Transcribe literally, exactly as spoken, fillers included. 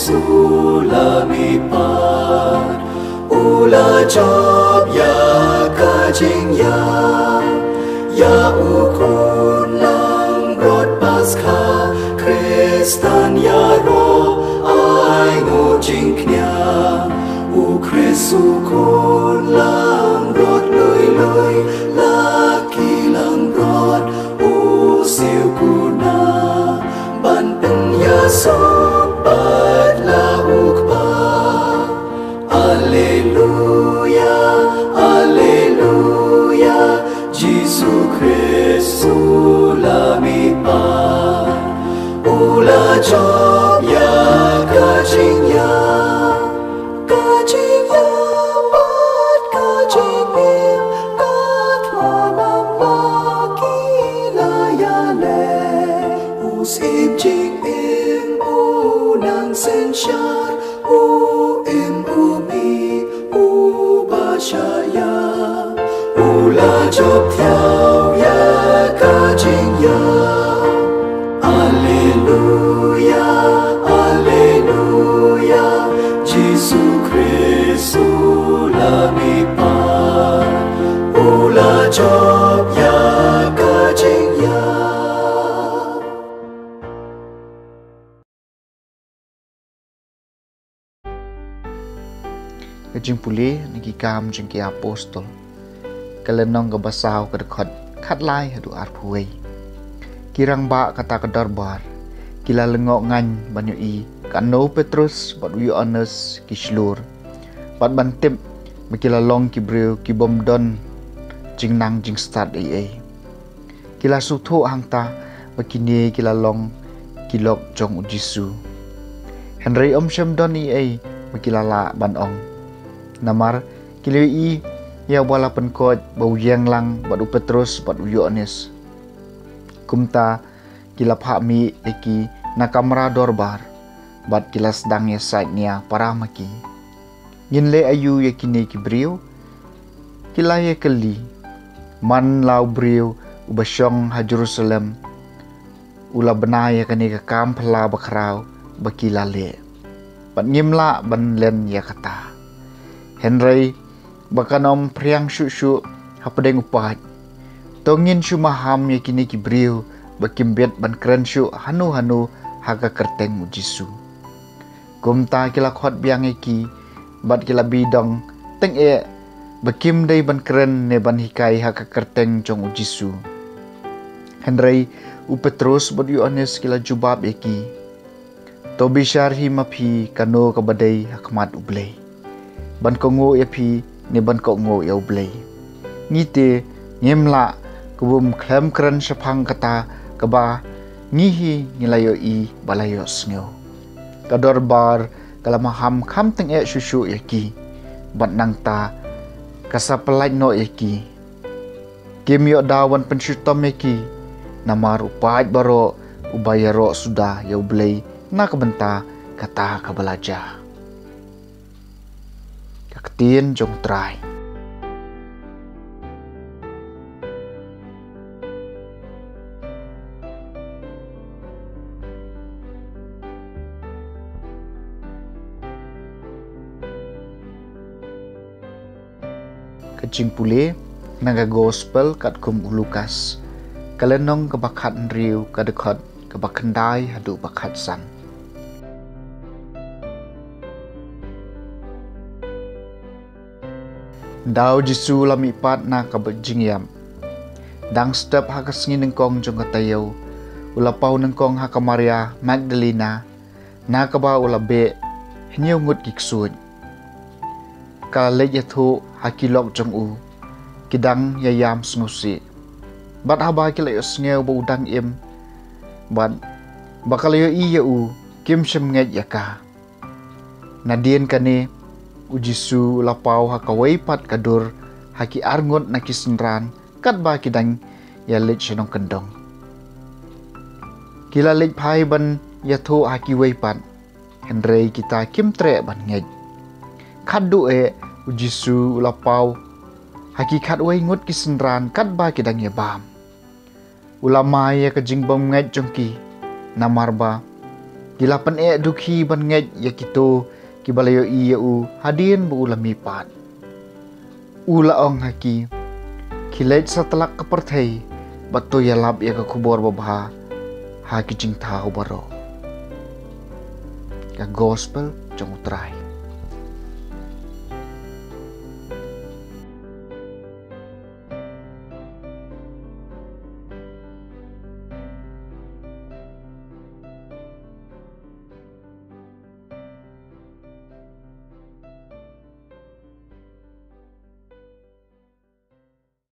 Jesu la mihpat, u la jop ïa ka jingïap, ïa u khun langbrot Paskha, Khristan ïaroh ai nguh jingkñia, u Khrist u khun langbrot lui lui, la ki langbrot u siew kuna, ban pynïasoh pat la u Kpa. Alleluia, alleluia, Jisu Khrist u la mihpat, u la jop ïa ka jingïap, ka jingïap bad ka jingim, ka thma namar ba ki la ïaleh. U Syiem jingim u nang synshar, u im u mih, u ba shah ïap, u la jop thiaw ïa ka jingïap. Alleluia, alleluia, Jisu Khrist u la mihpat, u la jop ïa ka jingïap. Ka jingpule na Ki Kam jong ki Apostol, ka lynnong kaba saw, ka dkhot khatlai haduh arphew wei. Ki rangbah kata ka dorbar ki la lyngngoh ngaiñ ban ïohi katno u Petrus bad u Ïoannis ki shlur, bad ban tip ba ki la long ki briew ki bym don jingnang jingstad ei ei. Ki la sngewthuh hangta ba kine ki la long ki lok jong u Jisu. Hynrei ym shym don ei ei ba ki la lah ban ong, namar ki la ïohi ïa uba la pynkoit ba u ïeng lang bad u Petrus bad u Ïoannis. Kumta ki la phah mih ïa ki na kamra dorbar, bad ki la sdang ïasaid nia para ma ki, "Ngin leh aïu ïa kine ki briew?" Ki la ïakylli. "Man la u briew uba shong ha Jerusalem u la bna ïa kane ka kam phylla bakhraw ba ki la leh, bad ngim lah ban len ïa kata. Hynrei ba kan ym phriang shuh shuh hapdeng u paid, to ngin shu maham ïa kine ki briew ba kim bit ban kren shuh hano hano ha ka kyrteng u Jisu." Kumta ki la khot biang ïa ki, bad ki la bi dong tyngeh ba kim dei ban kren ne ban hikai ha ka kyrteng jong u Jisu. Hynrei u Petrus bad u Ïoannis ki la jubab ïa ki, "To bishar hi ma phi kano kaba dei ha khmat U Blei, ban kohnguh ïa phi ne ban kohnguh ïa U Blei. Ngi te ngim lah, kumba ym khlem kren shaphang kata kaba ngi hi ngi la ïohi bad la ïohsngew." Ka dorbar ka la maham kham tyngeh shuh shuh ïa ki, bad nangta ka sa pyllait noh ïa ki. Kim ïoh daw ban pynshitom ïa ki, namar u paid baroh uba ïaroh suda ïa U Blei na ka bynta kata kaba la jia. Ka ktien jong U Trai. Ka jingpule na ka Gospel katkum u Lukas, ka lynnong kaba khathynriew, ka dkhot kaba khyndai haduh ba khatsan. Ynda u Jisu u la mihpat na kaba jingïap, dang step ha ka sngi nyngkong jong ka taïew, u la paw nyngkong ha ka Maria Magdalena, na kaba u la beh hynñiew ngut ki ksuid. Ka la leit ïathuh ha ki lok jong u, ki dang ïa ïam sngewsih. Bad haba ki la ïohsngew ba u dang im, bad ba ka la ïohi ïa u, kim shym ngeit ïa ka. Nadien kane, u Jisu u la paw ha kawei pat ka dur ha ki arngut na ki synran, katba ki dang ïa leit sha nongkyndong. Ki la leit phai ban ïathuh ha kiwei pat, hynrei kita kim treh ban ngeit. Khatduh eh, u Jisu u la paw ha ki khatwei ngut ki synran katba ki dang ïa bam. U la mai ïa ka jingbymngeit jong ki, namar ba Ki la pyneh dukhi ban ngeit ïa kito kiba la ïohi ïa u hadien ba u la mihpat. U la ong ha ki, khie leit satlak ka pyrthei bad to ïalap ïa ka khubor babha ha ki jingthaw baroh. Ka gospel jong U Trai.